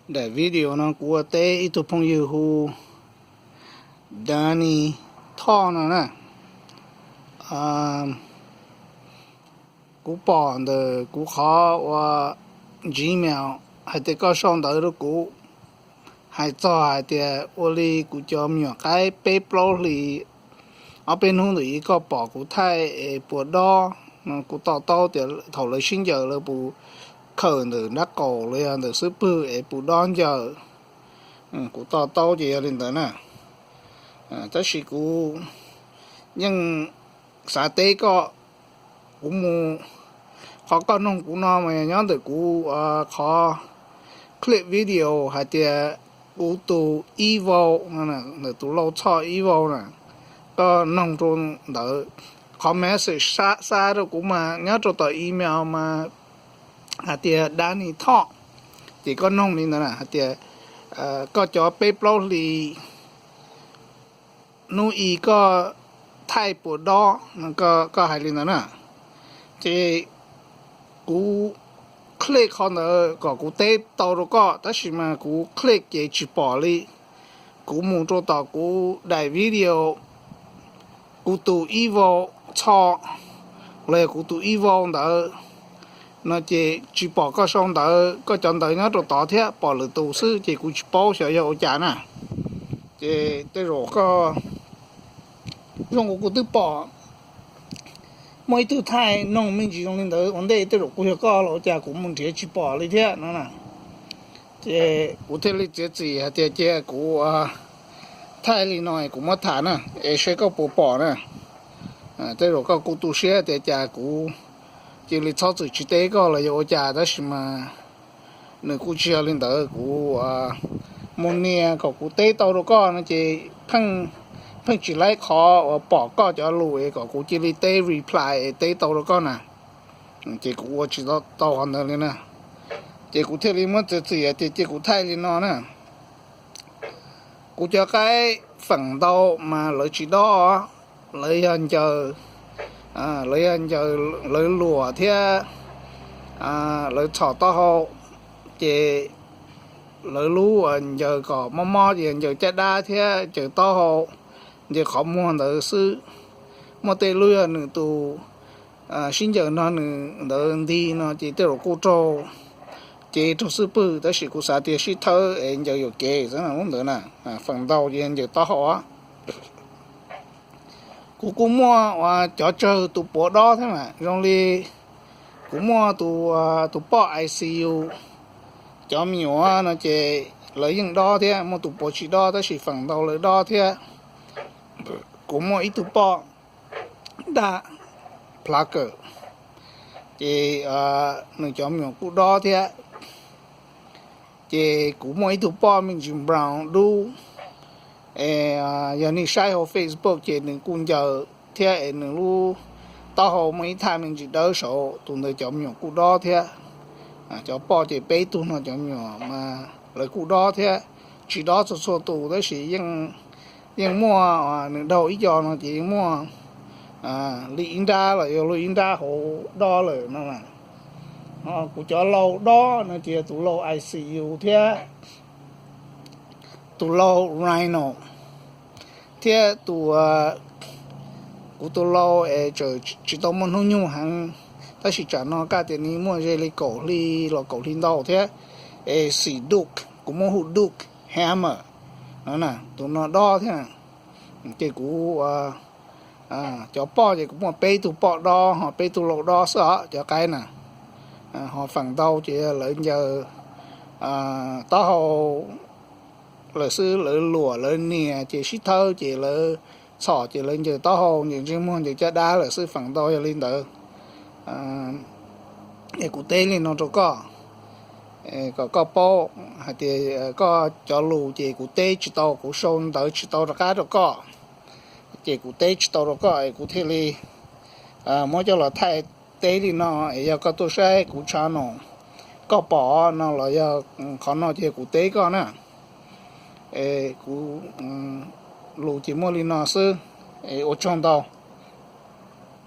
Daim video no kuv ua teb ib tug phooj ywg hu Danny Thoj no na. Kuv pom ntawm kuv qhov ua Gmail hais tias koj sau ntawv rau kuv, hais txog hais tias ua li kuv cov me nyuam qaib peb plaub hlis ob peb hnub ntawm ib koj pom kuv thaij es puas dob no, kuv to taub tias thaum lawv sib ncaws lawv puas khawm ntawm nrab qaum los yog ntawm xub pwg es puas dob ncaws. Kuv to taub ces yog li ntawd na. Tab sis kuv yeej xav teb koj, kuv mus, qhov koj noog kuv no mas nyob ntawm kuv qhov clip video hais tias kuv tus ib vau, ntawm tus lau txhoj ib vau na, koj noog rau ntawd. Qhov message xa rau kuv mas nyob rau tom email mas hais tias Danny Thoj, ces koj noog li ntawd na hais tias koj cov peb plaub hlis hnub ib koj thaij puas dob, koj hais li ntawd na. Ces kuv click qhov ntawd kom kuv teb tau rau koj, tab sis mas kuv click ces tsis pom li. Kuv mus rau tom kuv daim video, kuv tus ib vau txhoj los yog kuv tus ib vau ntawd no ces tsis pom koj sau ntawv, koj cov ntawv nyob rau tod thiab pom lwm tus xwb ces kuv tsis paub xyov yog ua cas na. Ces tej zaum koj, zoo kuv kuv twb pom muaj ib tug thaij noog me ntsis zoo li ntawd ua ntej, tej zaum kuv yog koj los ua cas kuv mus nrhiav tsis pom li thiab no na. Ces kuv thiaj li txiav txim hais tias cia kuv thaij li no kuv muab tham na, es seb koj puas pom na. Tej zaum koj kuj tu siab tias cas kuv cia li txhob txwm tsis teb koj los yog ua cas, tab sis mas nws kuj tsis yog li ntawd. Kuv mus nias kom kuv teb tau rau koj no ces pheej tsis laib qhov uas pom koj cov lus es kom kuv cia li teb reply es teb tau rau koj na. Ces kuv ua tsis tau qhov ntawd li na. Ces kuv thiaj li muab txiav txim hais tias cia kuv thaij li no na. Kuv cov qaib feem ntau mas lawv tsis dob, lawv yog ncaws, lawv yog ncaws, lawv luam thiab lawv txhom taub hau, ces lawv lub ncaws kom mob mob ces ncaws caj dab thiab ncaws taub hau, ncaws qhov muag ntawd xwb. Muaj tej lub yog nws tus sib ncaws no nws ntawd nti no ces tej zaum kuj raug cev raug xwb pwg, tab sis kuv xav tias sib thawb es ncaws yuam kev xwb lub ntawd na. Feem ntau ces ncaws taub hau. Kuv kuj muaj cov tsawg tus puav dob thiab mas zoo li kuv muaj tus poj I C U, cov me nyuam no ces lawv yeej dob thiab, muaj tus puav tsis dob tab sis feem ntau lawv dob thiab. Kuv muaj ib tug poj daj plav kawm, ces nws cov me nyuam kuj dob thiab. Ces kuv muaj ib tug poj me ntsis brown dub, es yog nej saib hauv Facebook ces nws kuj ncaws thiab es nws lub taub hau muaj ib thaj me ntsis dawb saud, tus ntawd cov me nyuam kuj dob thiab. Cov poj ces peb tug no cov me nyuam mas lawv kuj dob thiab, tsis dob txhua txhua tus tab sis yeej muaj, nws daug ib co no ces yeej muaj li ib nrab los yog lub ib nrab hauv dob lawm no. Kuv cov lau dob no ces tus lau I C U thiab tus lau rhino thiab tus, kuv tus lau es tseem tsis tau muaj hnub nyoog heev, tab sis tsam no kaj tias nws muaj ze li kaum hli los kaum hli ntau thiab, es xim Duke, kuv muab hu Duke Hammer no na, tus no dob thiab. Ces kuv cov poj ces kuv muaj peb tug poj dob ho peb tug lau dob xwb os cov qaib na. Ho feem ntau ces lawv ncaws taub hau lawm xwb, lawv luam lawv nias ces sib thawb ces lawv txhom ces lawv ncaws taub hau ncaws ntsej muag ncaws caj dab lawm xwb, feem ntau yog li ntawd. Es kuv teb li no rau koj, kom koj paub hais tias koj cov lus ces kuv teb tsis tau, kuv sau ntawv tsis tau rov qab rau koj, ces kuv teb tsis tau rau koj es kuv thiaj li muab coj los thaij teb li no. Es yog koj tuaj saib kuv channel, koj pom no los yog qhov no ces kuv teb koj na. Es kuv lus ces muaj li no xwb, es ua tsaug ntau.